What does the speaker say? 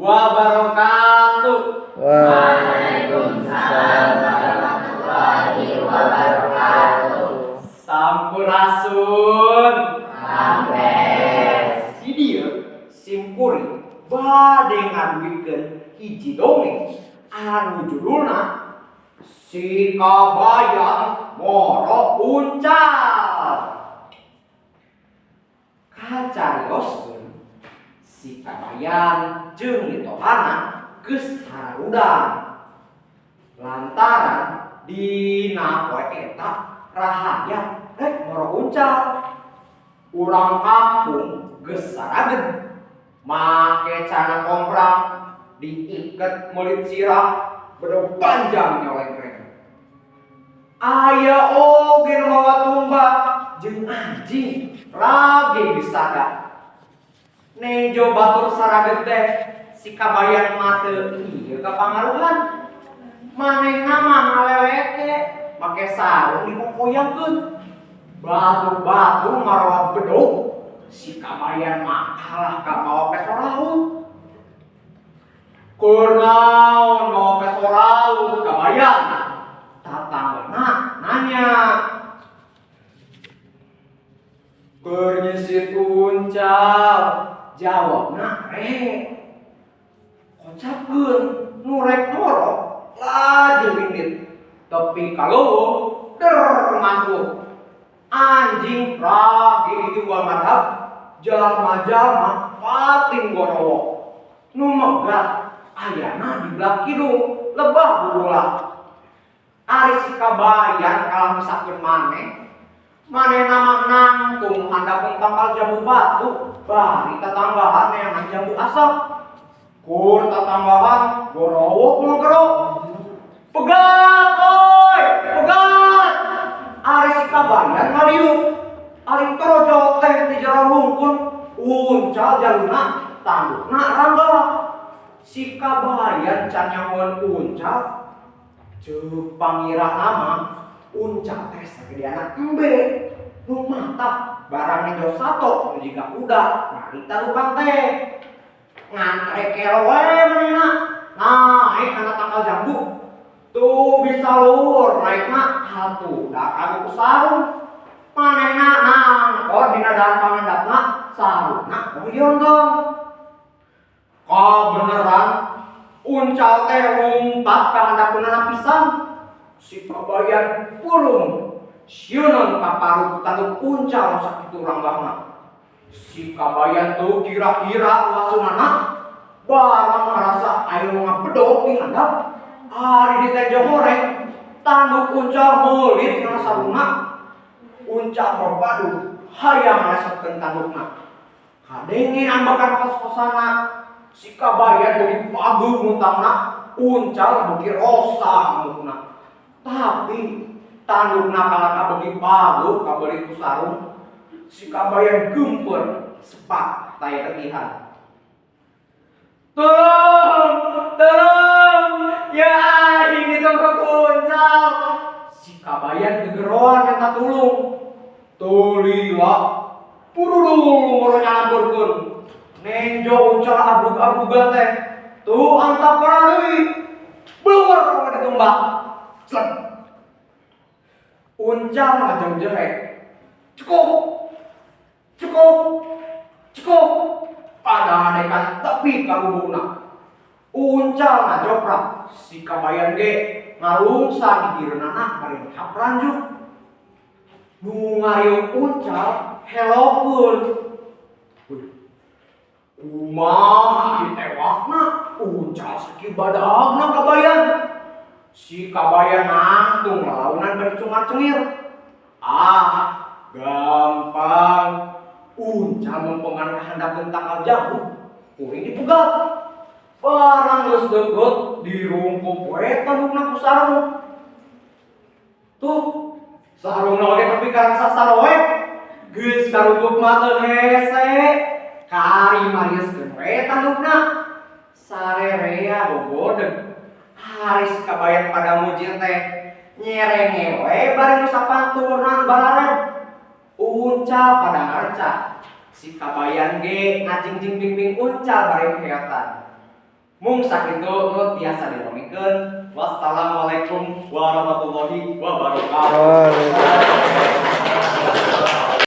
wabarakatuh. Waalaikumsalam warahmatullahi wabarakatuh. Sampurasun. Rampes. Di dieu simkuring bade ngadugikeun hiji dongeng anu judulna Si Kabayan Moro Uncal. Kacarioskeun si Kabayan jeung mitohana geus hararudang lantaran dina poe eta rahayat rek moro uncal. Urang kampung geus saraged make cana komprang diiket meulit sirah bedog panjang nyolengkreng. Aya oge nu mawa tumbak jeung anjing lagi disada. Nejo batur saraged teh si Kabayan mah teu ieu kapangaruhan. Manehna mah ngaleleke make sarung dikokoyangkeun. Batur-batur marawa bedog si Kabayan mah kalah ka mawa peso raut. Keur naon mawa peso raut Kabayan? Tatanggana nanya. Keur nyisit uncal, jawabna rek. Kocapkeun nu rek moro laju indit. Tepi ka leuweung der masuk. Anjing ragi dijual madhab, jalma-jalma pating gorowo. Nu megat ayana di belah kidung lebah bubula. Ari si Kabayan kalah misakeun maneh. Manehna mah nangtung handapeun tangkal jambu batu, bari tatanggahan neangan jambu asap. Kur tatanggahan gorowok ngogero. Pegat oi, pegat. Ari si Kabayan ngaliuk. Ari torojol teh di jero rungkun, uncal jaluna tandukna rangga. Si Kabayan can nyahoeun uncal. Ceuk pangirana mah uncal teh sagedeana embe. Nu mata barang nejo sato nu jiga kuda nari tarukan teh. Ngantre kelo wae manehna naik kana tangkal jambu. Tuh bisa luhur naikna atuh da kagu ku sarung. Manehna nangkor dina dahan pangandapna sarungna hoyong. Kabeneran uncal teh lumpat ka handapeunana pisan. Si Kabayan purung sieuneun ka parut tanduk uncal sakitu ranggahna. Si Kabayan tuh kira-kira wasunana barang karasa aya nu ngabedog di handap. Ari ditejo horeng tanduk uncal meulit kana sarungna. Uncal berbadu hayang ngalesotkeun tandukna. Kadenge ambekan kos-kosana. Si Kabayan beuki pageung muntangna, uncal beuki rosa amukna. Tapi tandukna kalaka beuki pageung kabelit ku sarung. Si Kabayan geumpeur sepak taya ketihan. Tolong, tolong, ya aing ditongkok uncal. Si Kabayan gegeroan minta tulung. Tulila, purudul moro nyalamburkeun. Nenjo uncal abrug-abrugan teh. Tuh antap deui. Beluar we ditumbak. Slep. Uncal ngajeng-jerek. Cukup. Cukup. Cukup. Pada ngadekan tepi ka lubukna. Uncal ngajoprak. Si Kabayan ge ngalungsa gigireunana bari ngehap ranjuk. Nu ngariung uncal helokeun. Kumaha ditewakna uncal sakieu badagna Kabayan. Si Kabayan nangtung lalaunan bari cungar-cengir. Ah, gampang. Uncal mempengan ka handapeun tangkal jambu, kuring dipegat. Barang geus deukeut dirungkup we tandukna ku sarung. Tuh, sarungna oge tepi ka raksasa we. Geus karungkup mah teu hese. Kari marieskeun we tandukna. Sarerea bogodeg. Ari si Kabayan pada mujir teh nyerenge we bari nu sapanturna barared. Uncal pada ngareca. Si Kabayan ge ngajingjing pingping uncal bari heotan. Mung sakitu nu tiasa dirongikeun. Wassalamualaikum warahmatullahi wabarakatuh. Waalaikumsalam.